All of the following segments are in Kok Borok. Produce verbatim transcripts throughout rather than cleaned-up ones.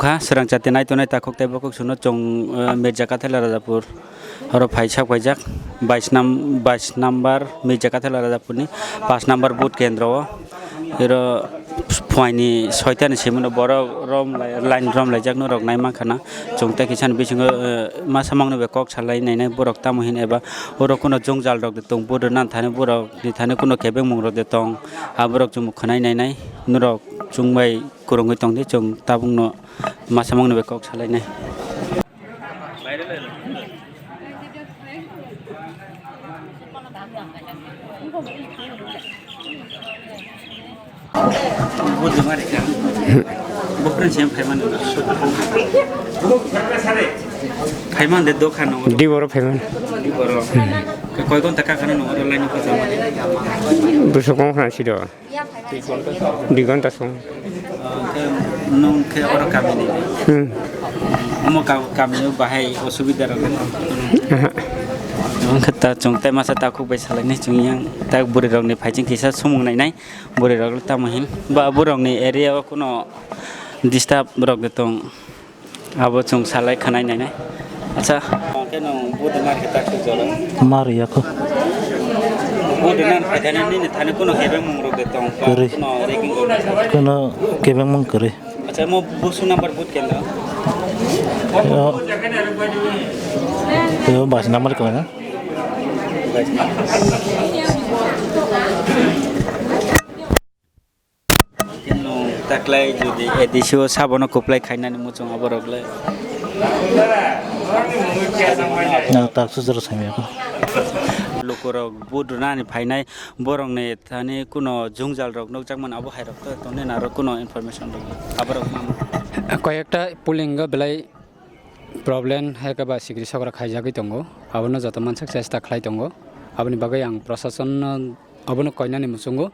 Kha, swrang chati nai tongnai takhuk tei bukhuk suno chwng, eh, Mirja Kathela Rajapur oro phai sak paijak, bais nam-, bais number Mirja Kathela Rajapurni, paanch number booth kendro o. Oro phuaini soitani simi no borok rom lai, line rom laijak norok nai mankha na. Chwng tei kisa ni bisingo, eh, masa mangno bai kok salai nainai borok tamo hin eba oro kuno jwngjal rok de tong, booth rwna thani borok ni thani kuno kebengmung rok de tong, aborok chwng khwnai nainai norok chwng bai kwrwngwi tongdi, chwng tabukno masa mangno bai kok salainai. Phaiman de dokhano. Di boro phaiman. Di boro. Koi gonta kakhano no oro line ko jama. Busuk kong khana sido. Dui ghonta song. Khe nwng khe oro kamini? Hmm. Omo ka-, kamini bahai osubida rok? Aha. Nwng khe ta chwng tei masa takhuk bai salainai chwng yang tak bwrwi rokni phaising kisa sumung nainai bwrwi rok tamo hin ba borokni area o kuno disturb rok de tong. Abo chwng salai khwnai nainai. Acha. Hwnkhe nwng booth rwna khe tak suk jora? Ma rwya kho. Booth rwna phaikhe nini thani kuno kebengmung rok de tong? Kwrwi. Kuno ragging rok? Kuno kebengmung kwrwi. Acha, mo busuk number booth kendro? Yo. Yo, bais number kwrwi na? Taklai jodi A D C o sabono kuplai khainani muchung aborok le. Na tak sujaro samya ko. Lukurok booth rwnani phainai borokni thani kuno jwngjal rok nukjakmani abo hairok to tongni naro kuno information rok aborok ma. Koyekta polling o belai problem hai khe ba sikri sokra khaijagwi tongo, abono joto mansak chesta khlai tongo. Aboni bagwi ang prosasonno abono koinani muchungo,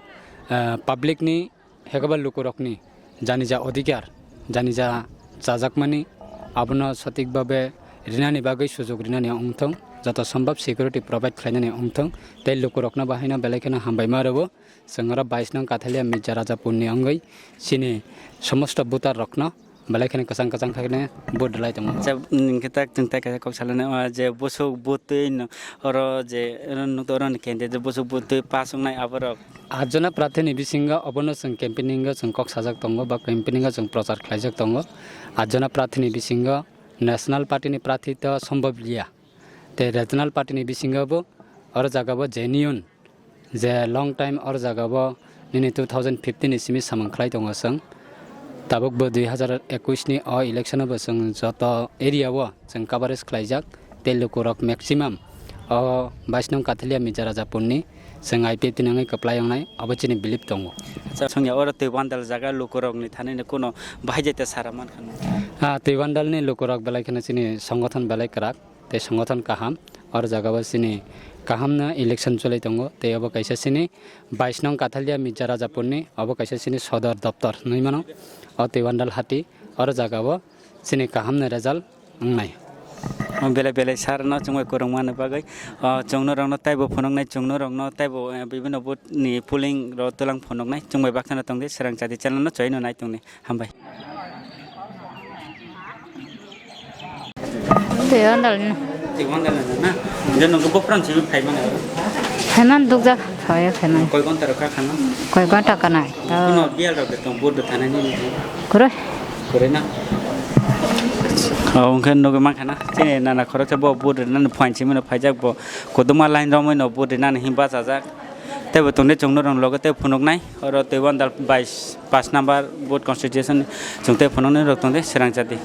ah, public ni hai khe ba lukurokni jani ja odhikar, jani ja chajakmani abono sotik babe rinani bagwi sujuk rinani wngthong, joto sombab security provide khlainani wngthong, tei lukurokno bahaino belai kheno hambai ma rwo. Chwng oro bais nong Kathalia Mirza Rajapurni wngwi chini somosto voter rokno belai kheno kwchang kwchang khaine vote rwlai tongo. Acha, nwng khe tak chwng tai kaisa kok salai nai, o je bwswk bwtwi no oro je oro nukto oro ni candidate bwswk bwtwi pass wngnai aborok. Atjona prathi ni bisingo obono chwng campaigning o chwng kok sajak tongo ba campaigning o chwng prochar khlaijak tongo. Atjona prathi ni bisingo national party ni prathi to sombhob liya. Tei regional party ni bisingo bo oro jaga bo genuine je long time oro jaga bo nini two thousand fifteen ni simi samung khlai tongo chwng. Tabuk bo dui hazar ekush ni o election o bo chwng joto area o chwng coverage khlaijak tei lukurok maximum o bais nong Kathalia Mirza Rajapur ni chwng I P F T ni wngwi kwplai wngnai abo chini belief tongo. Acha, swngya oro twi bandal jaga lukurok ni thani no kuno bahai jeta sara mankha no? Ah, twi bandal ni lukurok belai kheno chini songothon belai kwrak. Tei songothon kaham, oro jaga o chini kaham no election choli tongo, tei obo kaisa chini bais nong Kathalia Mirza Rajapur ni, obo kaisa chini sodor doptor hinwi mano, o Twiwandal hati, oro jaga o chini kaham ni result wngnai. O belai belai sir no chwng bai kwrwng mani bagwi, o chwng norok no taibo phunuknai, chwng norok no taibo, eh, bibinno booth ni polling rok twlang phunuknai, chwng bai baksa no tongdi, swrang chadi channel no choi no nai tongdi. Hambai. Twi wandal ni. Twi wandal ni na? Je nungkhe buphurang simi phaiman aro? Phaiman dukjak, phaiya phaiman. Koi ghonta rok kha khana? Koi ghonta kanai. Kuno biyal rok de tong, bur de thanai ni. Kure? Kure na? O, hwnkhe nugwi mankha na? Chini nana khoroksa bo bur de nani phuain simi no phaijak bo. Kodoma line romwi no bur de nani himba chajak. Teibo tongde chwng norok loge tei phunuknai, oro tei wandal bais, paanch number vote constitution chwng tei phunuknai rok tongde srang chadi.